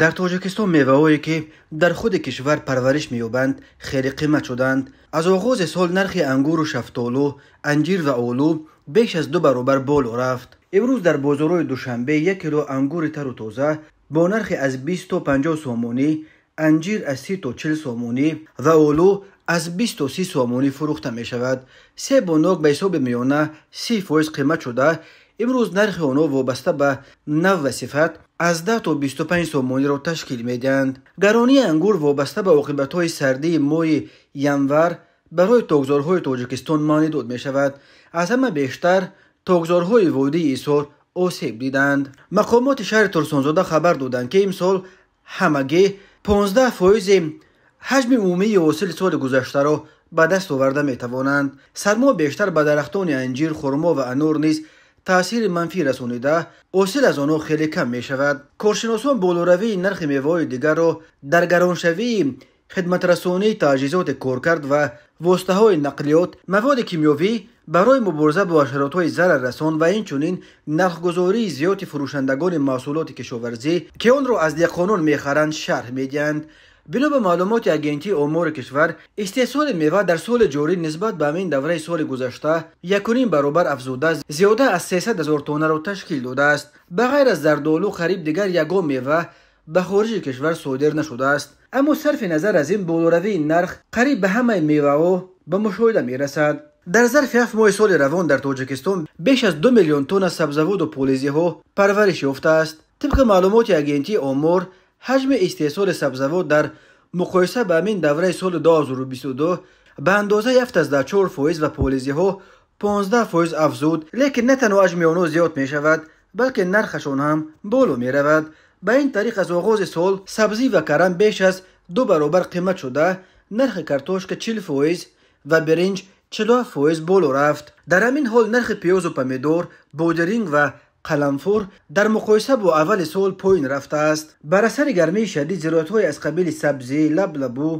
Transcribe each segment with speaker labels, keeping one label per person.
Speaker 1: Дар Тоҷикистон меваҳое, ки дар худи кишвар парвариш меёбанд, хеле қимат шуданд. Аз оғози сол нархи ангуру шафтолу, анҷир ва олу беш аз 2 баробар боло рафт. Имрӯз дар бозорҳои Душанбе 1 кило ангури тару тоза бо нархи аз 20 то 50 сомонӣ, анҷир аз 30 то 40 сомонӣ ва олу аз 20 то 30 сомонӣ фурӯхта мешавад. Себу нок ба ҳисоби миёна 30% қимат шуда, имрӯз нархи онҳо вобаста ба нав ва сифат аз 10 то 25 сомониро ташкил медиҳанд. Гаронии ангур вобаста ба оқибатҳои сардии моҳи январ барои токзорҳои Тоҷикистон маънидод мешавад. Аз ҳама бештар токзорҳои водии Исор осеб диданд. Мақомоти шаҳри Турсунзода хабар доданд, ки имсол ҳамагӣ 15% ҳаҷми умумии ҳосили соли гузаштаро ба даст оварда метавонанд. Сармо бештар ба дарахтони анҷир, хурмо ва анор низ таъсири манфӣ расонида, ҳосил аз онҳо хеле кам мешавад. Коршиносон болоравии нархи меваҳои дигарро дар гароншавии хидматрасонии таҷҳизоти коркард ва воситаҳои нақлиёт, маводи кимиёвӣ барои мубориза бо ҳашаротҳои зараррасон ва инчунин нархгузории зиёди фурӯшандагони маҳсулоти кишоварзӣ, ки онро аз деҳқонон мехаранд, шарҳ медиҳанд. Бино ба маълумоти Агентии омори кишвар, истеҳсоли мева дар соли ҷорӣ нисбат ба ҳамин давраи соли гузашта 1,5 баробар афзуда, зиёда аз 300 ҳазор тоннаро ташкил додааст. Ба ғайр аз зардолу, қариб дигар ягон мева ба хориҷи кишвар содир нашудааст. Аммо сарфи назар аз ин, болоравии нарх қариб ба ҳамаи меваҳо ба мушоҳида мерасад. Дар зарфи 7 моҳи соли равон дар Тоҷикистон беш аз 2 миллион тонна сабзаводу полизиҳо парвариш ёфтааст. Тибқи маълумоти Агентии омор, ҳаҷми истеҳсоли сабзавот дар муқоиса ба ҳамин давраи соли 2022 ба андозаи 7,4% ва полизиҳо 15% афзуд. Лекин на танҳо ҳаҷми онҳо зиёд мешавад, балки нархашон ҳам боло меравад. Ба ин тариқ аз оғози сол сабзӣ ва карам беш аз 2 баробар қимат шуда, нархи картошка 40% ва биринҷ 47% боло рафт. Дар ҳамин ҳол нархи пиёзу помидор, бодиринг ва қаламфур дар муқоиса бо аввали сол поин рафтааст. Бар асари гармии шадид зироатҳои аз қабили сабзӣ, лаблабу,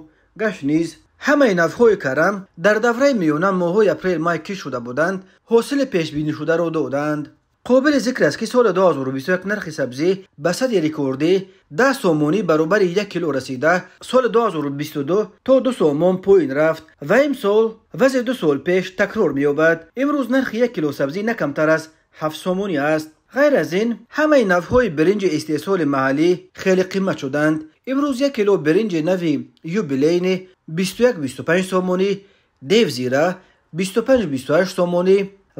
Speaker 1: гашниз, ҳамаи навъҳои карам дар давраи миёна моҳҳои апрел-май кишт шуда буданд, ҳосили пешбинишударо доданд. Қобили зикр аст, ки соли 2021 нархи сабзӣ ба сатҳи рекордӣ 10 сомонӣ баробари 1 кило расида, соли 2022 то 2 сомон поин рафт ва имсол вазъи 2 сол пеш такрор меёбад. Имрӯз нархи 1 кило сабзӣ на камтар аз 7 сомонӣ аст. Ғайр аз ин, ҳамаи навъҳои биринҷи истеҳсоли маҳаллӣ хеле қимат шуданд. Имрӯз 1 кило биринҷи нави юбилейни 21-25 сомонӣ, девзира 25-28 сомонӣ,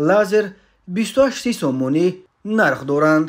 Speaker 1: лазер 28-30 сомонӣ нарх доранд.